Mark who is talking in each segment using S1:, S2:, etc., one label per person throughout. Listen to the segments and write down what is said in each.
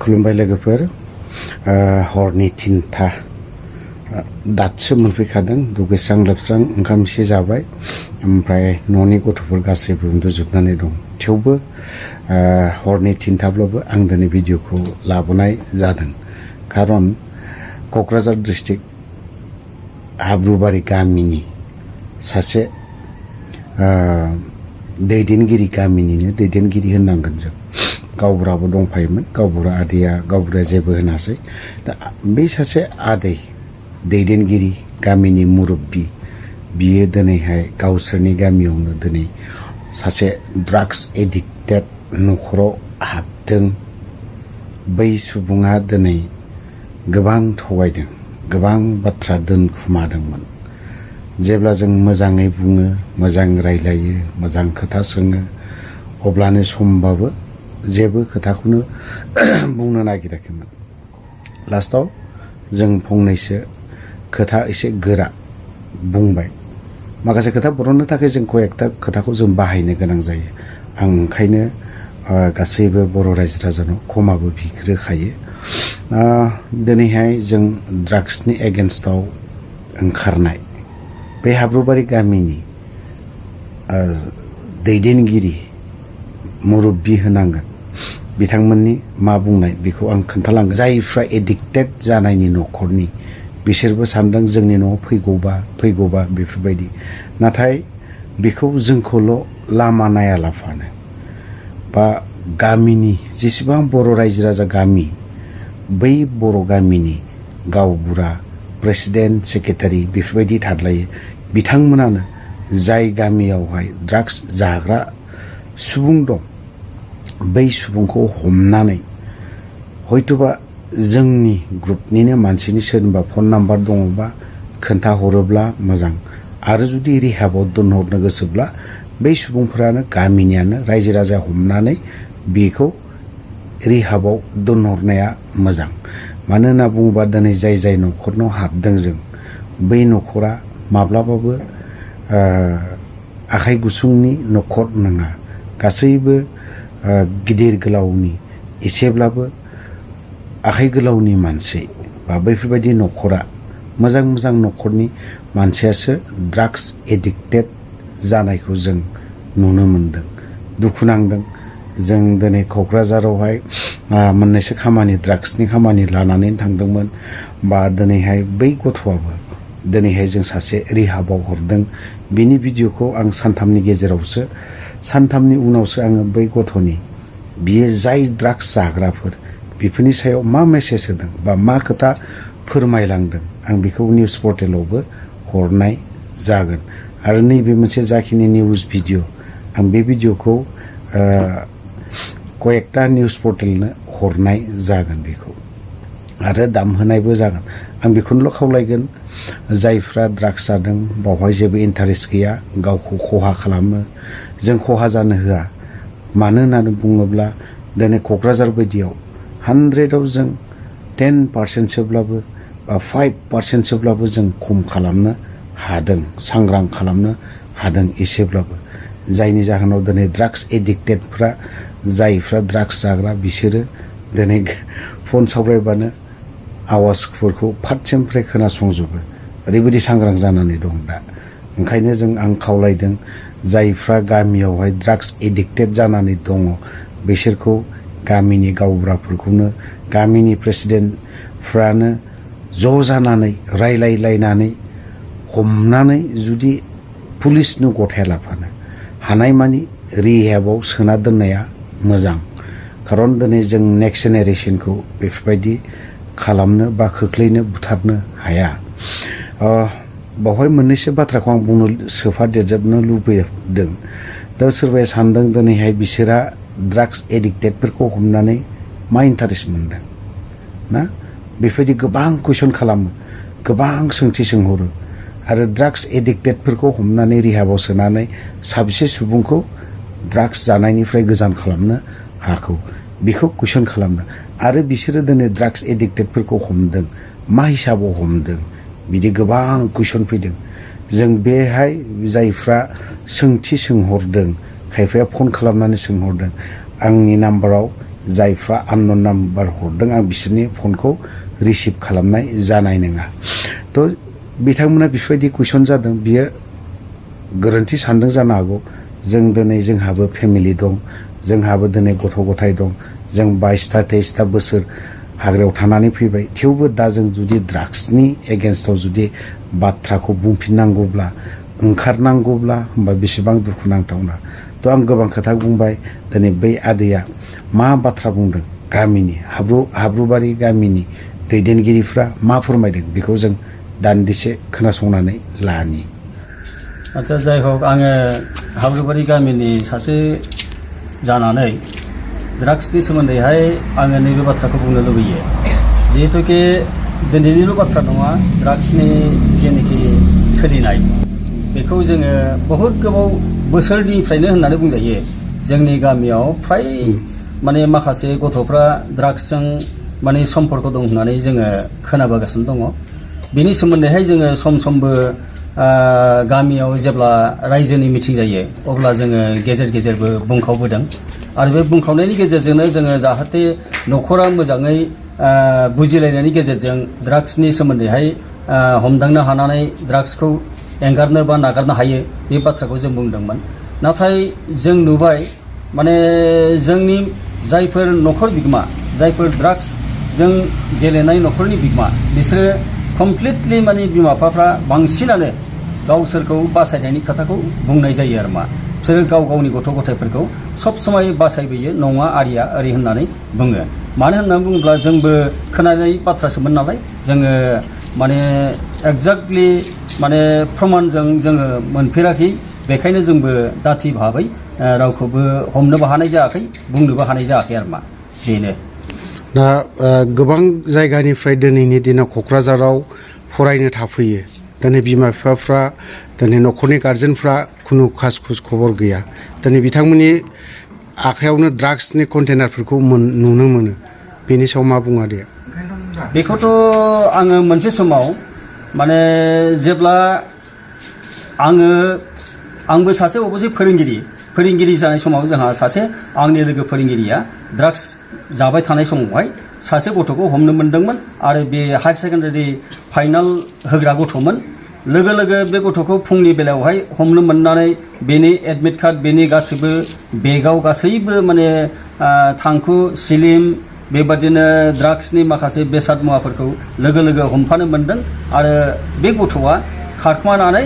S1: खुलुमबाय लोगोफोर हरनि 3टा दासो मोनफैखादों दुगैस्रां लोबस्रां ओंखाम एसे जाबाय ओमफ्राय न'नि गथ'फोर गासैबो उन्दुजोबनानै दं थेवबो हरनि 3टाब्लाबो आं दिनै भिडिअखौ लाबोनाय जादों खारन क'क्राझार डिस्ट्रिक्ट हाब्रुबारि गामिनि सासे दैदेनगिरि गामिनिनो दैदेनगिरि होननांगोन जों गावबुराबो दंफायोमोन गावबुराया जेबो होनासै दा बे सासे आदै दैदेनगिरि गामिनि मुरब्बी बियो दिनैहाय गावसोरनि गामियावनो दिनै सासे ड्राग्स एडिक्टेड न'खराव हाबदों बै सुबुङा दिनै गोबां थगायदों गोबां बाथ्रा दोनखुमादोंमोन जेब्ला जों मोजाङै बुङो मोजां रायलायो मोजां खोथा सोङो अब्लानो समबाबो जेबो खोथाखौनो बुंनो नागिराखैमोन लास्टाव जों फंनैसो खोथा एसे गोरा बुंबाय माखासे खोथा बरननो थाखाय जों कयेकटा खोथाखौ जों बाहायनो गोनां जायो आं ओंखायनो गासैबो बर' रायजो राजानाव खमाबो बिग्रोखायो दिनैहाय जों ड्राग्सनि एगेन्स्टआव ओंखारनाय बे हाब्रुबारि गामिनि दैदेनगिरि मुरब्बी होनांगोन बिथांमोननि मा बुंनाय बेखौ आं खोन्थालांगोन जायफ्रा एडिक्टेड जानायनि न'खरनि बिसोरबो सानदों जोंनि न'आव फैगौबा बेफोरबायदि नाथाय बेखौ जोंखौल' लामा नायालाफानो बा गामिनि जेसेबां बर' रायजो राजा गामि बै बर' गामिनि गावबुरा प्रेसिडेन्ट सेक्रेटारि बेफोरबायदि थादलायो बिथांमोनानो जाय गामियावहाय ड्राग्स जाग्रा सुबुं दं बै सुबुंखौ हमनानै हयतोबा जोंनि ग्रुपनिनो मानसिनि सोरनिबा फन नाम्बार दङबा खोन्थाहरोब्ला मोजां आरो जुदि रिहाबाव दोनहरनो गोसोब्ला बै सुबुंफोरानो गामिनियानो रायजो राजा हमनानै बेखौ रिहाबाव दोनहरनाया मोजां मानो होनना बुङोबा दिनै जाय न'खरनाव हाबदों जों बै न'खरा माब्लाबाबो आखाइ गुसुंनि न'खर नङा गासैबो गिदिर गोलावनि एसेब्लाबो आखाइ गोलावनि मानसि बा बैफोरबायदि न'खरा मोजां न'खरनि मानसियासो ड्राग्स एडिक्टेड जानायखौ जों नुनो मोनदों दुखु नांदों जों दिनै क'क्राझारावहाय मोननैसो खामानि ड्राग्सनि खामानि लानानै थांदोंमोन बा दिनैहाय बै गथ'आबो दिनैहाय जों सासे रिहाबाव हरदों बिनि भिडिअखौ आं सानथामनि उनावसो आङो बै गथ'नि बियो जाय ड्राग्स जाग्राफोर बेफोरनि सायाव मा मेसेज होदों बा मा खोथा फोरमायलांदों आं बेखौ निउस पर्टेलावबो हरनाय जागोन आरो नैबे मोनसे जाखिनि निउस भिडिअ आं बे भिडिअखौ कयेकटा निउस पर्टेलनो हरनाय जागोन बेखौ आरो दाम होनायबो जागोन आं बेखौनोल' खावलायगोन जायफ्रा ड्राग्स जादों बावहाय जेबो इन्टारेस्ट गैया गावखौ खहा खालामो जों खहा जानो होआ मानो होननानै बुङोब्ला दिनै क'क्राझार बायदियाव 100आव जों 10%सोब्लाबो बा 5%सोब्लाबो जों खम खालामनो हादों सांग्रां खालामनो हादों एसेब्लाबो जायनि जाहोनाव दिनै ड्राग्स एडिक्टेडफ्रा जायफ्रा ड्राग्स जाग्रा बिसोरो दिनै फन सावरायबानो आवाजफोरखौ फारसेनिफ्राय खोनासंजोबो ओरैबायदि सांग्रां जानानै दं दा ओंखायनो आं खावलायदों जायफ्रा गामियावहाय ड्राग्स एडिक्टेड जानानै दङ बिसोरखौ गामिनि गावबुराफोरखौनो गामिनि प्रेसिडेन्टफ्रानो ज' जानानै रायलायलायनानै हमनानै जुदि पुलिसनो गथायालाफानो हानायमानि रिहेबाव सोना दोननाया मोजां खारन दिनै जों नेक्स्ट जेनेरेसनखौ बेफोरबायदि खालामनो बा खोख्लैनो बुथारनो हाया बावहाय मोननैसो बाथ्राखौ आं बुंनो सोफादेरजोबनो लुबैदों दा सोरबाया सानदों दिनैहाय बिसोरा ड्राग्स एडिक्टेडफोरखौ हमनानै मा इन्टारेस्ट मोनदों ना बेफोरबायदि गोबां कुइसन खालामो गोबां सोंथि सोंहरो आरो ड्राग्स एडिक्टेडफोरखौ हमनानै रिहाबाव सोनानै साबेसे सुबुंखौ ड्राग्स जानायनिफ्राय गोजान खालामनो हाखौ बेखौ कुइसन खालामनो आरो बिसोरो दिनै ड्राग्स एडिक्टेडफोरखौ हमदों मा हिसाबाव हमदों बिदि गोबां कुइसन फैदों जों बेहाय जायफ्रा सोंथि सोंहरदों खायफाया फन खालामनानै सोंहरदों आंनि नाम्बाराव जायफ्रा आननन नाम्बार हरदों आं बिसोरनि फनखौ रिसिभ खालामनाय जानाय नङा। तो बिथांमोना बेफोरबायदि कुइसन जादों, बियो गोरोन्थि सानदों जानो हागौ। जों दिनै जोंहाबो फेमिलि दं, जोंहाबो दिनै गथ' गथाय दं, जों 22टा 23टा बोसोर हाग्रायाव थानानै फैबाय। थेवबो दा जों जुदि ड्राग्सनि एगेन्स्टआव जुदि बाथ्राखौ बुंफिननांगौब्ला, ओंखारनांगौब्ला होमबा बेसेबां दुखुनांथावना। तो आं गोबां खोथा बुंबाय। दिनै बै आदैया मा बाथ्रा बुंदों, गामिनि हाब्रुबारि गामिनि दैदेनगिरिफ्रा मा फोरमायदों, बेखौ जों दान्दिसे खोनासंनानै लानि।
S2: आच्चा, जाय हक, आङो हाब्रुबारि गामिनि सासे जानानै ड्राग्सनि सोमोन्दैहाय आङो नैबे बाथ्राखौ बुंनो लुबैयो। जिहेतुके दिनैनिल' बाथ्रा नङा, ड्राग्सनि जेनोखि सोलिनाय बेखौ जोङो बहुद गोबाव बोसोरनिफ्रायनो होननानै बुंजायो। जोंनि गामियाव फ्राय माने माखासे गथ'फ्रा ड्राग्सजों माने सम्पर्क दं होननानै जोङो खोनाबोगासिनो दङ। बेनि सोमोन्दैहाय जोङो सम समबो गामियाव जेब्ला रायजोनि मिटिं जायो अब्ला जोङो गेजेर गेजेरबो बुंखावबोदों। आरो बे बुंखावनायनि गेजेरजोंनो जोङो जाहाथे न'खरा मोजाङै बुजिलायनायनि गेजेरजों ड्राग्सनि सोमोन्दैहाय हमदांनो हानानै ड्राग्सखौ एंगारनो बा नागारनो हायो, बे बाथ्राखौ जों बुंदोंमोन। नाथाय जों नुबाय माने जोंनि जायफोर न'खर बिगोमा, जायफोर ड्राग्सजों गेलेनाय न'खरनि बिगोमा, बिसोरो कमप्लिटलि माने बिमा बिफाफ्रा बांसिनानो गावसोरखौ बासायनायनि खोथाखौ बुंनाय जायो आरो मा। बिसोरो गाव गावनि गथ' गथायफोरखौ सब समय बासायबोयो, नङा आरिया ओरै होननानै बुङो। मानो होननानै बुङोब्ला जोंबो खोनानाय बाथ्रासोमोन नालाय, जोङो माने एक्जाक्टलि माने प्रमाणजों जोङो मोनफेराखै। बेखायनो जोंबो दाथि भाबै रावखौबो हमनोबो हानाय जायाखै, बुंनोबो हानाय जायाखै आरो मा। बेनो
S1: दा गोबां जायगानिफ्राय दिनैनि दिनाव क'क्राझाराव फरायनो थाफैयो। दिनै बिमा बिफाफ्रा, दिनै न'खरनि गार्जेनफ्रा खुनु खास खुस खबर गैया। दिनै बिथांमोननि आखायावनो ड्राग्सनि कन्टेनारफोरखौ नुनो मोनो। बेनि सायाव मा बुङा दे?
S2: बेखौथ' आङो मोनसे समाव माने जेब्ला आंबो सासे अबयसे फोरोंगिरि जानाय समाव जोंहा सासे आंनि लोगो फोरोंगिरिया ड्राग्स जाबाय थानाय समावहाय सासे गथ'खौ हमनो मोनदोंमोन। आरो बे हायार सेकेन्डारि फाइनाल होग्रा गथ'मोन। लोगो लोगो बे गथ'खौ फुंनि बेलायावहाय हमनो मोननानै बेनि एडमिट कार्ड, बेनि गासैबो बेगाव गासैबो माने थांखु, सिलिम, बेबादिनो ड्राग्सनि माखासे बेसाद मुवाफोरखौ लोगो लोगो हमफानो मोनदों। आरो बे गथ'आ खारखुमानानै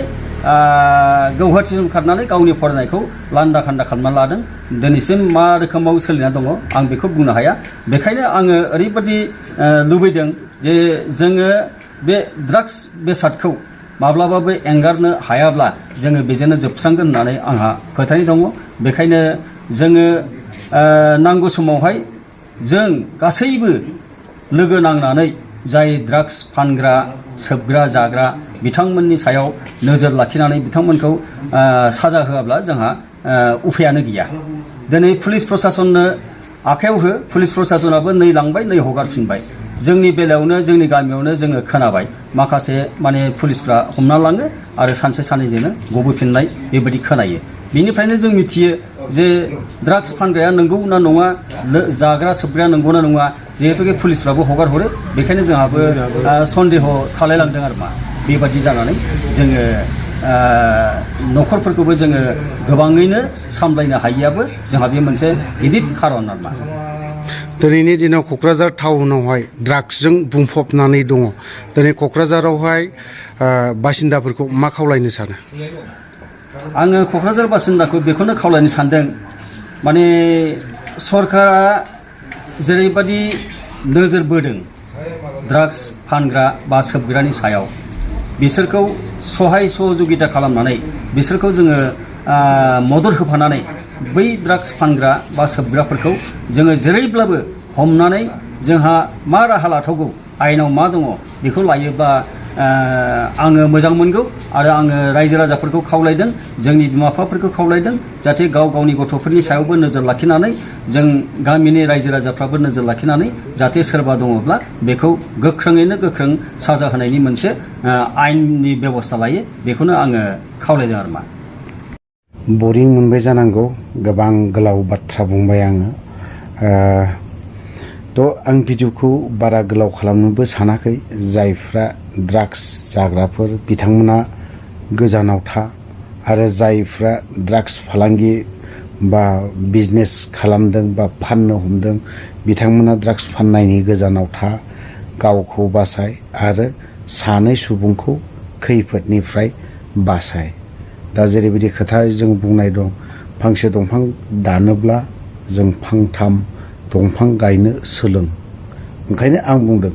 S2: गौहाटिसिम खारनानै गावनि फरायनायखौ लान्दा खान्दा खालामना लादों। दिनैसिम मा रोखोमाव सोलिना दङ आं बेखौ बुंनो हाया। बेखायनो आङो ओरैबायदि लुबैदों जे जोङो बे ड्राग्स बेसादखौ माब्लाबाबो एंगारनो हायाब्ला जोङो बेजोंनो जोबस्रांगोन होननानै आंहा फोथायनाय दङ। बेखायनो जोङो नांगौ समावहाय जों गासैबो लोगो नांनानै जाय ड्राग्स फानग्रा, सोबग्रा, जाग्रा बिथांमोननि सायाव नोजोर लाखिनानै बिथांमोनखौ साजा होआब्ला जोंहा उफायानो गैया। दिनै पुलिस प्रसासननो आखायाव हो, पुलिस प्रसासनाबो नै लांबाय नै हगारफिनबाय। जोंनि बेलायावनो, जोंनि गामियावनो जोङो खोनाबाय माखासे माने पुलिसफ्रा हमना लाङो आरो सानसे साननैजोंनो गबोफिननाय बेबायदि खोनायो। बिनिफ्रायनो जों मिथियो जे ड्राग्स फानग्राया नंगौ ना नङा, जाग्रा सोबग्राया नंगौ ना नङा। जिहेतुके पुलिसफ्राबो हगार हरो, बेखायनो जोंहाबो सन्देह थालायलांदों आरो मा। बेबादि जानानै जोङो न'खरफोरखौबो जोङो गोबाङैनो सामलायनो हायियाबो जोंहा बे मोनसे गिदिर खारन आरो मा।
S1: दिनैनि दिनाव क'क्राझार टाउनावहाय ड्राग्सजों बुंफबनानै दङ। दिनै क'क्राझारावहाय बासिन्दाफोरखौ मा खावलायनो सानो?
S2: आङो क'क्राझार बासिन्दाखौ बेखौनो खावलायनो सानदों, माने सरकारा जेरैबायदि नोजोर बोदों ड्राग्स फानग्रा बा सोबग्रानि सायाव, बिसोरखौ सहाय सहजुगिता खालामनानै बिसोरखौ जोङो मदद होफानानै बै ड्राग्स फानग्रा बा सोबग्राफोरखौ जोङो जेरैब्लाबो हमनानै जोंहा मा राहा लाथावगौ, आयेनाव मा दङ बेखौ लायोब्ला आङो मोजां मोनगौ। आरो आङो रायजो राजाफोरखौ खावलायदों, जोंनि बिमा बिफाफोरखौ खावलायदों, जाहाथे गाव गावनि गथ'फोरनि सायावबो नोजोर लाखिनानै, जों गामिनि रायजो राजाफ्राबो नोजोर लाखिनानै जाहाथे सोरबा दङब्ला बेखौ गोख्रोङैनो गोख्रों साजा होनायनि मोनसे आयेननि बेबस्था लायो। बेखौनो आङो खावलायदों आरो मा। बरिं
S1: मोनबाय जानांगौ, गोबां गोलाव बाथ्रा बुंबाय आङो। थ' आं भिडिअखौ बारा गोलाव खालामनोबो सानाखै जायफ्रा ड्राग्स जाग्राफोर बिथांमोना गोजानाव था आरो जायफ्रा ड्राग्स फालांगि बा बिजनेस खालामदों बा फाननो हमदों बिथांमोना ड्राग्स फाननायनि गोजानाव था गावखौ बासाय आरो सानै सुबुंखौ खैफोदनिफ्राय बासाय दा जेरैबायदि खोथा जों बुंनाय दं फांसे दंफां दानोब्ला जों फांथाम दंफां गायनो सोलों ओंखायनो आं बुंदों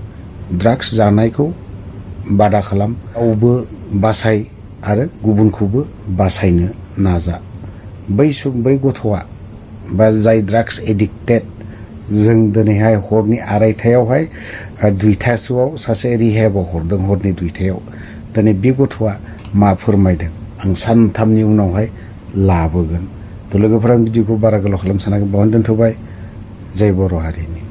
S1: ड्राग्स जानायखौ बादा खालाम गावबो बासाय आरो गुबुनखौबो बासायनो नाजा बै गथ'आ बा जाय ड्राग्स एडिक्टेड जों दिनैहाय हरनि 2:30आवहाय 2थासोआव सासे रिहेबाव हरदों हरनि 2थायाव दिनै बे गथ'आ मा फोरमायदों आं सानथामनि उनावहाय लाबोगोन थ' लोगोफोरा भिडिअखौ बारा गोलाव खालामनो सानाखै बावनो दोनथ'बाय जय बर' हारिनि